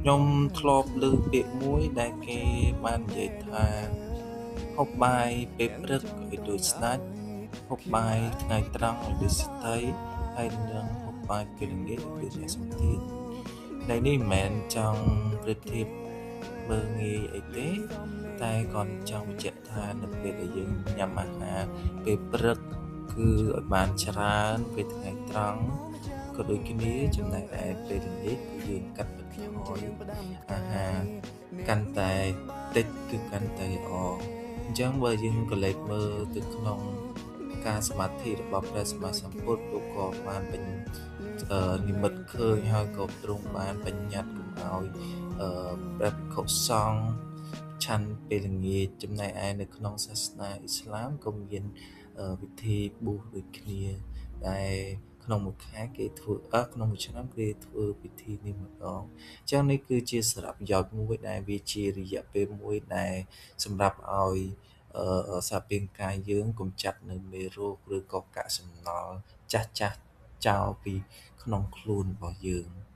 ខ្ញុំធ្លាប់ឮពាក្យមួយដែលគេបាននិយាយថាហូបបាយពេលព្រឹកឲ្យដូចស្ដេចហូបបាយថ្ងៃត្រង់ឲ្យដូចសេដ្ឋីហើយនឹងហូបបាយពេលល្ងាចឲ្យដូចអ្នកសុទាននៃនេះមិនមែនចង់ប្រៀបធៀបមើលងាយអីទេតែគាត់ចង់បញ្ជាក់ថានៅពេលដែលយើងញ៉ាំអាហារពេលព្រឹកគឺឲ្យបានច្រើនពេលថ្ងៃត្រង់ក៏ដូចគ្នាចំណែកឯពេលល្ងាចគឺយើងកាត់បន្ថយអាហារកាន់តែតិចគឺកាន់តែល្អអញ្ចឹងបើយើងក៏លេចមើលទៅក្នុងការសមាធិរបស់ព្រះសម្មាសម្ពុទ្ធលោកក៏បានបញ្និមិត្តឃើញហើយក៏ទ្រង់បានបញ្ញត្តិកុំឲ្យព្រះភិក្ខុសង្ឃឆាន់ពេលល្ងាចចំណែកឯនៅក្នុងសាសនាអ៊ីស្លាមក៏មានវិធីបួសដូចគ្នាដែលក្នុងមួយខែគេធ្វើក្នុងមួយឆ្នាំគេធ្វើពិធីនេះម្ដងអញ្ចឹងនេះគឺជាសារៈប្រយោជន៍មួយដែលវាជារយៈពេលមួយដែលសម្រាប់ឲ្យសារពាង្គកាយយើងកម្ចាត់នៅមេរោគឬក៏កាកសំណល់ចាស់ចាស់ចោលពីក្នុងខ្លួនរបស់យើង។